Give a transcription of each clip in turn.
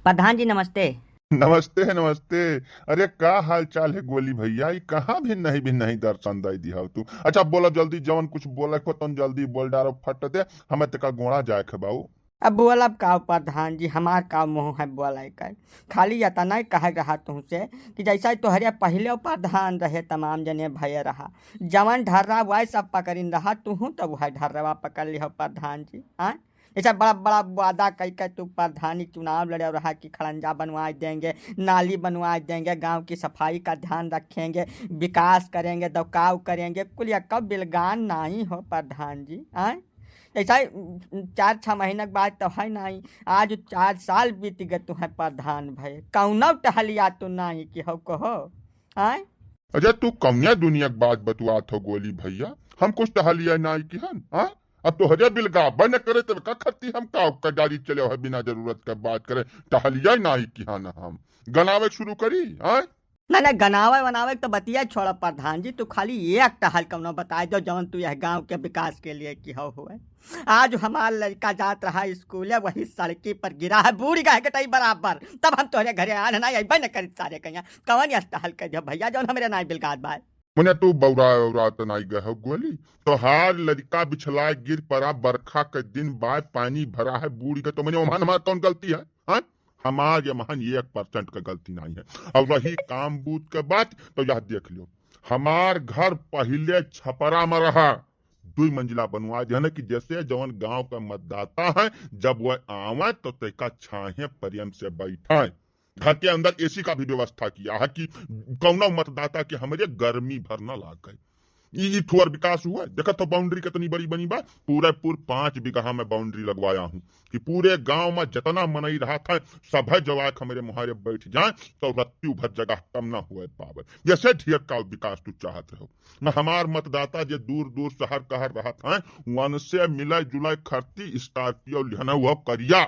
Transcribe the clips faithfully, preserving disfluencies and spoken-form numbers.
प्रधान जी, नमस्ते। नमस्ते, नमस्ते। अरे, का हाल चाल है गोली भैया? ई कहाँ भिन्नही भिन्नही दर्शन दे दिहौ तू? अच्छा, बोला जल्दी, जवन कुछ बोले को तन जल्दी बोल डारो, फट दे, हमें तका गोड़ा जाए के बाऊ। अब बोलब का प्रधान जी, हमार का मुँह है बोले का? खाली इतना ही कहे रहा तुमसे कि जैसा ही तोहरे पहले प्रधान रहे, तमाम जने भय रहा, जवन ढर्रा वह सब पकड़िन रहा, तुहूँ तो वह ढर्रवा पकड़ लिहो प्रधान जी। हाँ, ऐसा बड़ा बड़ा वादा कई के तू प्रधानी चुनाव लड़े रहा कि खड़ंजा बनवा देंगे, नाली बनवा देंगे, गांव की सफाई का ध्यान रखेंगे, विकास करेंगे, दौकाव करेंगे, कुल यक्का बिलगान नाई हो प्रधान जी। आय, ऐसा ही, उम, चार छह महीना के बाद तो है नाई, आज चार साल बीत गए तू है प्रधान भय, कौनो टहलिया तू नाई कि हो कहो। आय, अच्छा, तू कौनिया दुनिया के बात बतुआत हो गोली भैया? हम कुछ टहलिया नाई किहन, हाँ? अब तोहरे बिलगाबे न करे, तब का खत्ती हम का, का गाड़ी चले है बिना जरूरत के बात करे, टहलिया नाई किहन हम। गनावे शुरू करी, हाँ? ना, ना, गनावे वनावे के तो बतिया छोड़ा प्रधान जी, तू खाली एक टहल कौनो बताए दो, जौन तू यह गांव के विकास के लिए किहो हुए। आज हमार लड़का जात रहा स्कूले, वही सड़की पर गिरा है, बूड़ गए गटई बराबर। तब हम तोहरे घरे आन ना, अइबे न करित सारे कहिया। कौन यह टहल कह दिया भैया, जौन हमरे नाई बिलगात बाय? मने तू बौरा औरा त नाई गए हो गोली, तोहार लड़का बिछलाए गिर पड़ा, बरखा के दिन बाय, पानी भरा है, बूड़ गए, तो मने ओमान हमार कौन गलती है? हाँ, हमार ये महान एक परसेंट का गलती नाई है। और रही काम बूथ के बात, तो यह देख लियो, हमार घर पहले छपरा में रहा, दुई मंजिला बनवा दिया ना कि जैसे जौन गांव का मतदाता है, जब वह आवे तो तेका छाहे प्रेम से बैठाए। घर के अंदर एसी का भी व्यवस्था किया है कि कौनो मतदाता के हमारे गर्मी भर न लागे। ई, ई ठुअर विकास हुआ, देखत हो बाउंड्री कितनी बड़ी बनी बा, पूरे पूर पाँच बीघा में बाउंड्री लगवाया हूँ कि पूरे गांव में जितना मनई रहा था, सभे जवाक हमारे मुहारे बैठ जाए तो रत्ती भर जगह कम ना हुए पावे। जैसे ढेर का विकास तू चाहत रहो ना, हमार मतदाता जे दूर दूर शहर कहर रहत हैं, वन से मिले जुले खरती स्कॉर्पियो लिहना हुआ करिया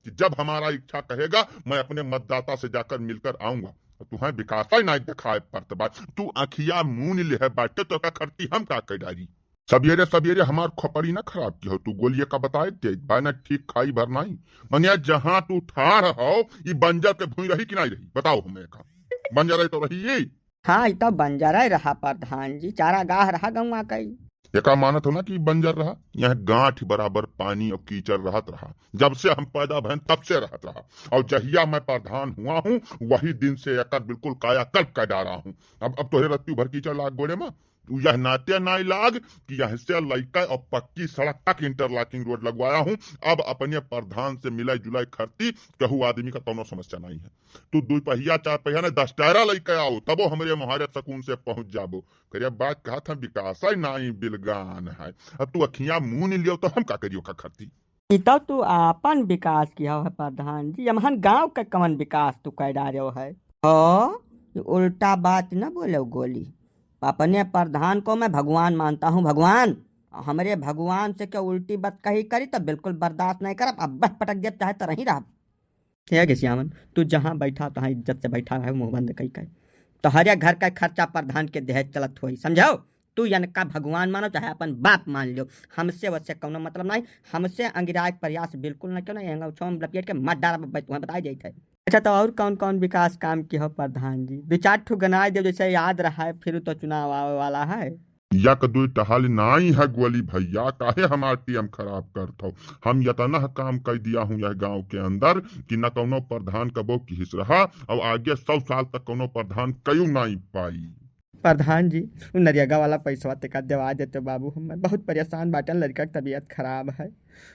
कि जब हमारा इच्छा कहेगा, मैं अपने मतदाता से जाकर मिलकर आऊंगा। तो तुहें विकास ही नहीं दिखाए पड़त बा, तू अखिया मून लिहे बाटे, तो का खरती हम का कर डारी? सवेरे सवेरे हमार खोपड़ी ना खराब की हो, तू गोलिये का बताए दे बा ना, ठीक खाई भर नहीं। मनिया जहाँ तू ठाड़ हो, ई बंजर के भूमि रही कि नहीं रही, बताओ हमें का। बंजर है तो रही ये। हाँ, ई तो बंजर है रहा प्रधान जी, चारागाह रहा गौवा कई। एका मानत हो ना कि बंजर रहा, यह गांठ बराबर पानी और कीचड़ रहत रहा। जब से हम पैदा भयन तब से रहत रहा, और जहिया मैं प्रधान हुआ हूँ, वही दिन से एकर बिल्कुल कायाकल्प कर डाला हूँ। अब अब तोहरे रत्ती भर कीचड़ लाग गोड़े में, यह नाते नाई लाग कि यह से लइका और पक्की सड़क तक इंटरलॉकिंग रोड लगवाया हूँ। अब अपने प्रधान से मिलाई जुलाई खरती, कहू आदमी का कौनो समस्या नहीं है। तू दुई पहिया चार पहिया ने दस टायरा लइके आओ, तबो हमरे मुहारे सुकून से पहुंच जाबो। करे बात कहा था विकास है नाई बिलगान है, अब तू अखियां मून लियो तो हम का करियो का खरती? ई तो तू आपन विकास किहो है प्रधान जी, यमहन गांव के कवन विकास तू कर डारो है? हो, ये उल्टा बात न बोलो गोली। अपने प्रधान को मैं भगवान मानता हूँ, भगवान। हमरे भगवान से क्यों उल्टी बात कही करी तो बिल्कुल बर्दाश्त नहीं करब, अब पटक देब चाहे तो रही रहब। हे घिसियावन, तू जहाँ बैठा तहाँ इज्जत से बैठा रहे, मुंह बंद कई कई। तोहरे घर का खर्चा प्रधान के देह चलत होई, समझो? तू यनका भगवान मानो चाहे अपन बाप मान लो, हमसे वसे कौनो मतलब नहीं। हमसे अंगिराए के प्रयास बिल्कुल न क्यों ना, यंगा उछोम लपेट के मार डारा बब्बे, तुम्हें बताई जाइत है। अच्छा, तो और कौन कौन विकास काम की हो प्रधान जी? दो चार ठो गनाए दो, जैसे याद रहा है, फिर तो चुनाव आवे वाला है। या क दुई टहल नाई है गोली भैया, काहे हमार टीएम खराब करत हो? हम यतना काम कर दिया हूँ यह गांव के अंदर कि न कौनो प्रधान कबो किहिस रहा, और आगे सौ साल तक कौनो प्रधान कयू नाई पाई। प्रधान जी, उ नरेगा वाला पैसवा तेका देवा देते बाबू, हम बहुत परेशान बाटन, लड़का के तबीयत खराब है।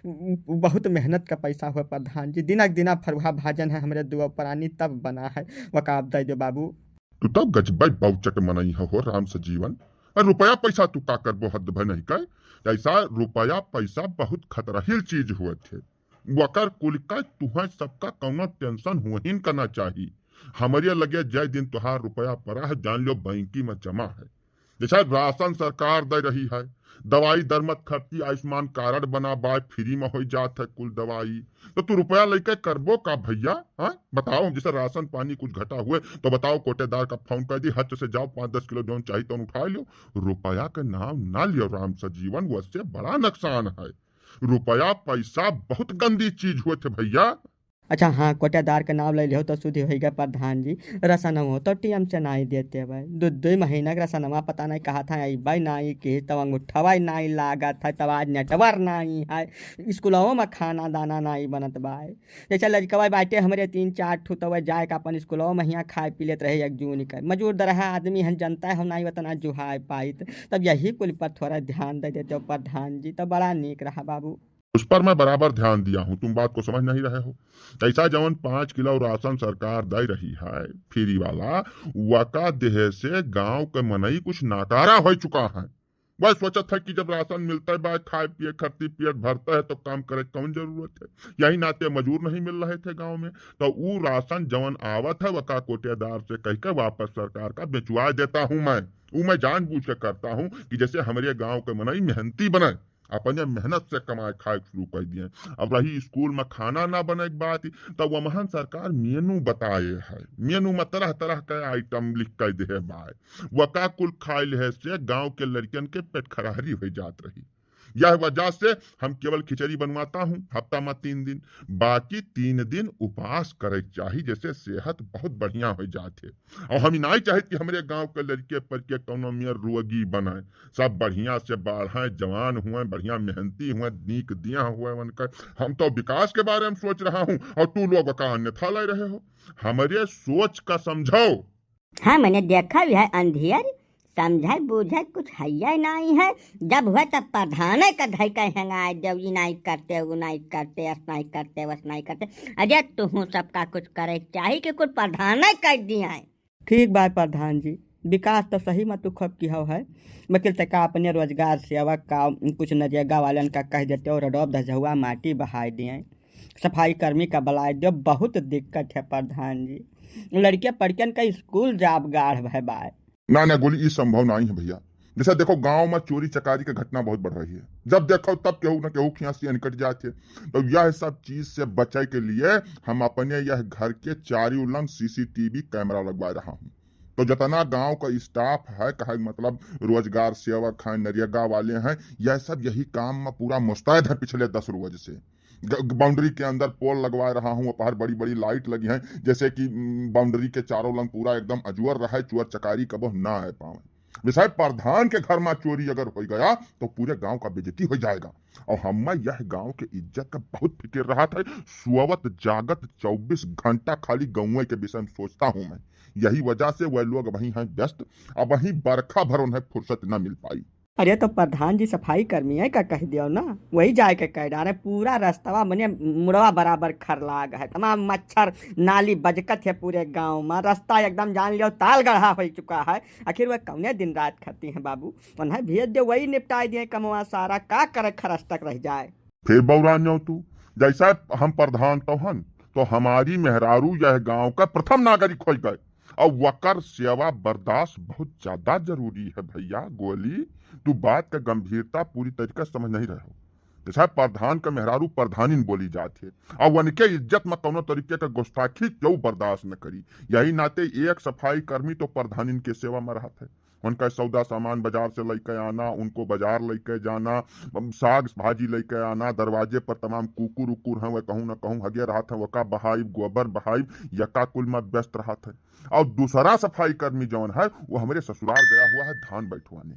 उ, उ बहुत मेहनत का पैसा हुआ प्रधान जी, दिनक दिना फरुहा भाजन है, हमरे दुआ प्राणी तब बना है, वका आप दे दो बाबू। तू तब गजबे बौचक मनई हो, हो राम सजीवन। अरे रुपया पैसा तू का करबो, हद भय नहीं का। ऐसा रुपया पैसा बहुत खतरहील चीज हुए थे, वकर कुल का तुहें सबका कौनो टेंशन हुआ ही न करना चाहिए। हमरे लगे जय दिन तुहार रुपया पड़ा है, जान लो बैंकी में जमा है। जैसे राशन सरकार दे रही है, दवाई दरमत खर्ची आयुष्मान कार्ड बना बाय, फ्री में हो जात है कुल दवाई। तो तू रुपया लेके करबो का भैया? हाँ, बताओ, जैसे राशन पानी कुछ घटा हुए तो बताओ, कोटेदार का फोन कर दी, हच से जाओ पाँच दस किलो जौन चाहिए तो उठा लो। रुपया के नाम ना लियो राम सजीवन, वैसे बड़ा नुकसान है। रुपया पैसा बहुत गंदी चीज हुए थे भैया। अच्छा हाँ, कोटेदार के नाम ले लिहो तो सुधी होइगा प्रधान जी। रसनवा तो टीएम से नाई देते भाई, दो दो महीना के रसनवा पता नहीं कहा था आई भाई नाई की, तब अंगूठवा ही नाई लागत है, तब आज नेटवर्क नाई है, स्कूलों में खाना दाना नाई बनत भाई। जैसे लड़कवा बाटे हमरे तीन चार ठो, तो वह जाए के अपन स्कूलों में हियाँ खाए पी लेत रहे एक जून के। मजूर दरहा आदमी हन, जनता है, हम नाई उतना जुहाए पाइत। तब यही कुल पर थोड़ा ध्यान दे देते हो प्रधान जी, तो बड़ा नीक रहा बाबू। उस पर मैं बराबर ध्यान दिया हूँ, तुम बात को समझ नहीं रहे हो। ऐसा जवन पाँच किलो राशन सरकार दे रही है, फ्री वाला, वका देह से गांव के मनई कुछ नाकारा हो चुका है। वह सोचत है कि जब राशन मिलता है, बा खाए पिए खर्ची पेट भरता है, तो काम करे के कौन जरूरत है। यही नाते मजूर नहीं मिल रहे थे गांव में, तो ऊ राशन जवन आवत है, वका कोटेदार से कह के वापस सरकार का बेचवा देता हूँ मैं। ऊ मैं जानबूझ के करता हूँ कि जैसे हमरे गांव के मनई मेहनती बने, अपने मेहनत से कमाए खाए शुरू कर दिए। अब रही स्कूल में खाना ना बने के बात, तो वमहन सरकार मेनू बताए है, मेनू में तरह तरह के आइटम लिख कर दे बाय। वका कुल खाए लेहे से गांव के लड़कियन के पेट खरारी हो जात रही। यह वजह से हम केवल खिचड़ी बनवाता हूँ हफ्ता में तीन दिन, बाकी तीन दिन उपास करे के चाही, जैसे सेहत बहुत बढ़िया हो जात है। और हम ही नहीं चाहित कि हमरे गांव के लड़के पर के कौनो मेर रोगी बने, सब बढ़िया से बाढ़े, जवान हुए, बढ़िया मेहनती हुए, नीक दिया हुए उनकर। हम तो विकास के बारे में सोच रहा हूँ और तू लोग का अन्यथा ले रहे हो। हमरे सोच का समझो। हाँ, मैंने देखा भी है अंधियर, समझे बूझे कुछ हैया नहीं है। जब हुए तब प्रधाने का धई के हेंगाए देव, ई नहीं करते, वो नहीं करते, अस नहीं करते, वस नहीं करते। अरे तुहूँ सबका कुछ करे के चाही कि कुछ प्रधाने कर दिए। ठीक बात प्रधान जी, विकास तो सही में तू खूब किहो है, लेकिन तका अपने रोजगार सेवक का, कुछ नरेगा वालन का कह देते हो, रडोब धजहुआ माटी बहाए दिए, सफाई कर्मी का बुलाए दियो, बहुत दिक्कत है प्रधान जी। लड़के पढ़ियन का स्कूल जाब गाढ़ भय बाय। ना, ना गोली, ई संभव नहीं है भैया। जैसे देखो, गांव में चोरी चकारी के घटना बहुत बढ़ रही है, जब देखो तब केहू न केहू खिया से निकट जात है। तो यह सब चीज से बचे के लिए हम अपने यह घर के चारों लंग सीसीटीवी कैमरा लगवा रहा हूँ। तो जितना गांव का स्टाफ है, कहे मतलब रोजगार सेवक हैं, नरेगा वाले हैं, यह सब यही काम में पूरा मुस्तैद है पिछले दस रोज से। ग-, बाउंड्री के अंदर पोल लगवा रहा हूँ, बाहर बड़ी बड़ी लाइट लगी हैं, जैसे कि, उम, बाउंड्री के चारों लंग पूरा एकदम अजुअर रहे, चोर चकारी कबो ना आ पावे। विषय प्रधान के घर में चोरी अगर हो गया तो पूरे गांव का बेइज्जती हो जाएगा। और हमें यह गांव के इज्जत का बहुत फिक्र रहा था। सोवत जागत चउबीस घंटा खाली गाँव के विषय में सोचता हूँ मैं। यही वजह से वह लोग वहीं हैं व्यस्त। अब वहीं बरखा भर उन्हें फुर्सत न मिल पाई। अरे तो प्रधान जी सफाई कर्मी है का कह दियो ना, वही जाए के कह डारे। पूरा रास्तवा मने मुड़वा बराबर खरलाग है, तमाम मच्छर नाली बजकत है पूरे गांव में। रास्ता एकदम जान लियो ताल गढ़ा हो चुका है। आखिर वह कौने दिन रात खाती हैं बाबू, उन्हें भेज दे, वही निपटाए दिए कमवा सारा, का करे खरस तक रह जाए। फिर बौरान जाओ तू, जैसा हम प्रधान तो हन, तो हमारी मेहरारू यह गांव का प्रथम नागरिक हो गए। अब वकर सेवा बर्दाश्त बहुत ज्यादा जरूरी है भैया। गोली, तू बात का गंभीरता पूरी तरीका से समझ नहीं रहे हो। जैसा प्रधान का मेहरारू प्रधानिन बोली जात है, अब उनके इज्जत में कौनो तरीके का गुस्ताखी क्यों बर्दाश्त न करी। यही नाते एक सफाई कर्मी तो प्रधानिन के सेवा में रहत है। उनका सौदा सामान बाजार से लेके आना, उनको बाजार लेके जाना, साग भाजी लेके आना, दरवाजे पर तमाम कुकुर उकुर हैं, वह कहूँ ना कहूँ हगे रहत हैं, वका बहाइब, गोबर बहाइब, यका कुल में व्यस्त रहत है। और दूसरा सफाई कर्मी जौन है, वो हमरे ससुराल गया हुआ है धान बैठवाने।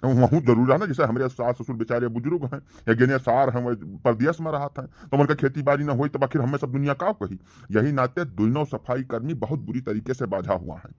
वहूँ जरूर है ना, जैसे हमरे सास ससुर बेचारे बुजुर्ग हैं, या गेने सार हैं, वह परदेश में रहत हैं, तो उनका खेती बाड़ी ना होई, तब आखिर हमें सब दुनिया का कही। यही नाते दोनों सफाई कर्मी बहुत बुरी तरीके से बाझा हुआ है।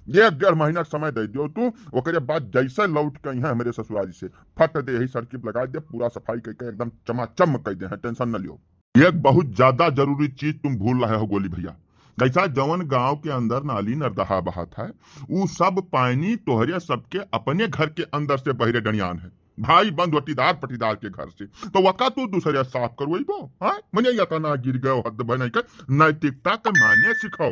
एक डेढ़ महीना के समय दे दियो तू, ओकरे बाद जैसे लौट के यहाँ हमरे ससुराल से फट दे यही सड़की पे लगा दे, पूरा सफाई करके एकदम चमाचम कर दे हैं, टेंशन न लियो। एक बहुत ज्यादा जरूरी चीज तुम भूल रहे हो गोली भैया। जैसा जवन गांव के अंदर नाली नरदहा बहत है, ऊ सब पानी तोहरे सबके अपने घर के अंदर से बहरे डनियान है, भाई बंद वटीदार पटीदार के घर से। तो वका तू दूसरे साफ करवैबो, हाँ? मने या तना गिर गयो हद भनई के, नैतिकता के माने सिखाओ,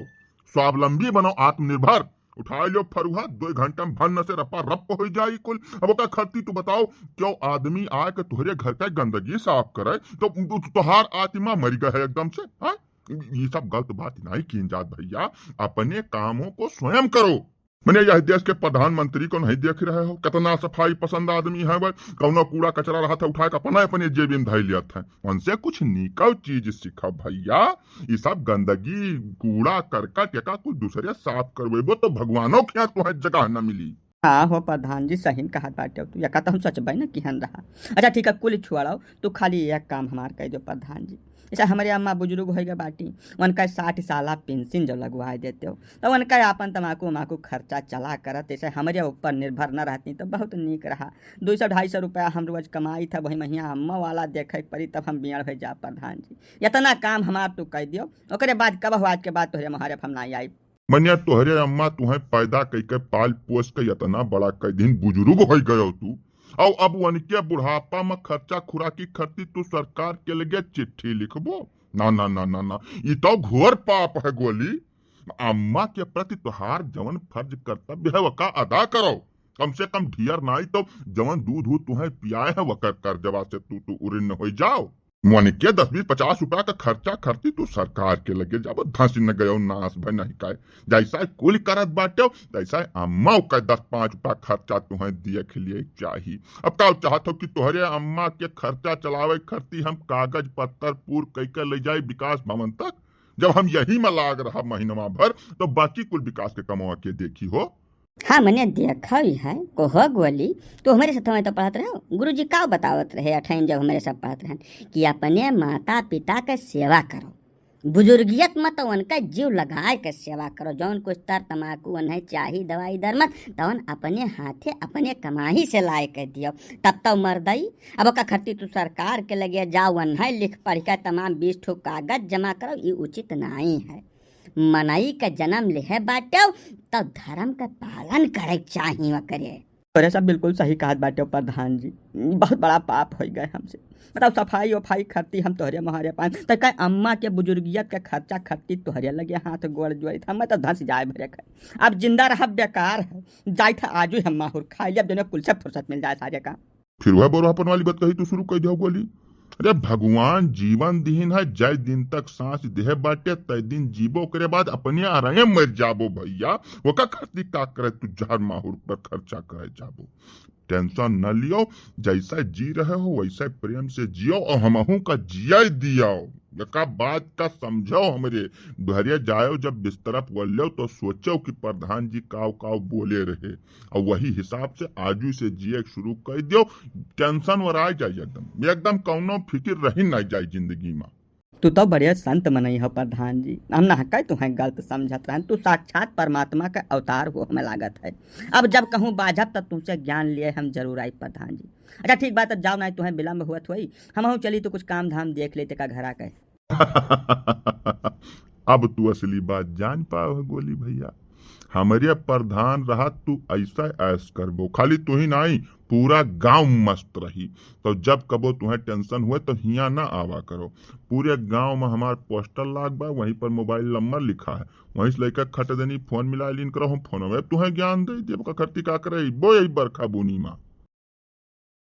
स्वावलंबी बनो, आत्मनिर्भर। उठाए लो फरुहा, दो घंटा में भन्न से रपा रप हो जाई कुल। अब ओका खरती तू बताओ, क्यों आदमी आए के तोहरे घर का गंदगी साफ करे, तो तु-, तोहार आत्मा मर गए है एकदम से, हाँ? ये सब गलत बात नहीं कीन जात भैया, अपने कामों को स्वयं करो। मने यह देश के प्रधानमंत्री को नहीं देख रहे हो? कितना सफाई पसंद आदमी है वह। कौनो कूड़ा कचरा रहत है, उठा के अपने, अपने जेबी में धई लियत है। उनसे कुछ निकौ चीज सीखो भैया। ई सब गंदगी, कूड़ा करकट एका कुछ दूसरे साफ करवेबो तो भगवानो के यहाँ तुहे जगह न मिली। हाँ हो प्रधान जी, सही में कहत बाटे तू, यका तो हम सोचबे न किहन रहा। अच्छा ठीक है, कुल छोड़ो, तू खाली एक काम हमार कह दो प्रधान जी। जैसे हमरे अम्मा बुजुर्ग होइ गए बाटी, उनका साठ साला पेंशन जो लगवाए देते हो, तो उनका आपन तमाकू उमाकू खर्चा चला करत, जैसे हमरे ऊपर निर्भर न रहती तो बहुत नीक रहा। दो सौ ढाई सौ रुपया हम रोज कमाई था, वही महीना अम्मा वाला देखे के पड़ी, तब हम बियाड़ हो जा प्रधान जी। इतना काम हमार तू कह दियो, ओकरे बाद कब हो, आज के बाद तोहरे महारे हम ना आई। मनिया तोहरे अम्मा तुहे पैदा कइके पाल पोस के इतना बड़ा कई दिन बुजुर्ग होइ गयो तू, और अब उनके बुढ़ापा में खर्चा खुराकी खर्ची तू सरकार के लगे चिट्ठी लिखबो? ना, ना, ना, ना, ना, ई तो घोर पाप है गोली। अम्मा के प्रति तोहार जवन फर्ज कर्तव्य है, वका अदा करो। कम से कम ढियर नाई तो जवन दूध उध तुहे पियाए है, वकर कर्जवा से तू, तू उरिन होइ जाओ। मन के दस बीस पचास रुपया का खर्चा खर्ची तू सरकार के लगे जाबो, धंस न गयो नाश भय नहीं काय। जैसा कुल करत बाटे, तैसा अम्मा का दस पाँच रुपया खर्चा तुहे दिए के लिए चाही। अब का चाहत हो कि तोहरे अम्मा के खर्चा चलावे खर्ची हम कागज पत्तर पूर कइके ले जाए विकास भवन तक? जब हम यही में लाग रहा महीनवा भर, तो बाकी कुल विकास के कमवा के देखी हो? हाँ, मने देखा ही है, कहो गोली, तो हमरे साथ में तो पढ़त रहो। गुरुजी का बतावत रहे अठैन, जब हमरे साथ पढ़त रहन कि अपने माता पिता के सेवा करो, बुजुर्गियत में तो उनका जीव लगाए के सेवा करो, जौन कुछ तर तमाकू उन्हें चाही दवाई दरमत, तौन अपने हाथे अपने कमाही से लाए के दियो। तब तो मर्दई, अब ओका खर्ची तू सरकार के लगे जाओ, उन्हें लिख पढ़ के तमाम बीस ठो कागज जमा करो, ई उचित नाई है। मनई के जन्म लेहे बाटे, तब धर्म के पालन करे के चाही ओकरे। तोरे सब बिल्कुल सही कहत बाटे प्रधान जी, बहुत बड़ा पाप होइ गए हमसे। बताओ, सफाई उफाई खर्ची हम तोहरे मोहरे पान, तो का अम्मा के बुजुर्गियत के खर्चा खर्ची तोहरे लगे हाथ गोड़ जोड़ित, हम तो धंस जाए भरे खाए। अब जिंदा रहब बेकार है, जाइत है आजू हम माहुर खाई, अब जने कुल से फुर्सत मिल जाए सारे का। फिर वह बोरहापन वाली बात कही तू शुरू कर दिया गोली। अरे भगवान जीवन दीन है, जय दिन तक सांस देह बाटे, तय दिन जीबो, ओकरे बाद अपने आराम मर जाबो भैया। ओका खातिर का करे तू जहर माहुर पर खर्चा करे जाबो? टेंशन न लियो, जैसा जी रहे हो वैसा प्रेम से जियो और हमहू का जिया दियो। एका बात का समझो, हमरे घरे जायो, जब बिस्तरा पर वल्यो तो सोचो कि प्रधान जी काव काव बोले रहे, और वही हिसाब से आजू से जिए शुरू कर दियो। टेंशन वराए जाए एकदम, एकदम कौनो फिकिर रही ना जाए जिंदगी में। तू तो बड़े संत मनई हो प्रधान जी, हम ना कहे तुहें गलत समझत रहन, तू साक्षात परमात्मा का अवतार हो हमें लागत है। अब जब कहूँ बाझब तब तुमसे ज्ञान लिए हम जरूर आई प्रधान जी। अच्छा ठीक बात, अब जाओ ना, तुहें विलम्ब हुआ थोड़ी, हमहू चली तो कुछ काम धाम देख लेते का घरा के। अब तू असली बात जान पाव है गोली भैया। हमरे प्रधान रहत तू ऐसा ऐश करबो, खाली तू ही नाई, पूरा गांव मस्त रही। तो जब कबो तुहें टेंशन हुए तो हियाँ ना आवा करो। पूरे गांव में हमार पोस्टर लाग बा, वहीं पर मोबाइल नंबर लिखा है, वहीं से लेकर खट देनी फोन मिला लीन करो, हम फोन में तुहें ज्ञान दे देब। का खर्ची का करे बो यही बरखा बूनी मा।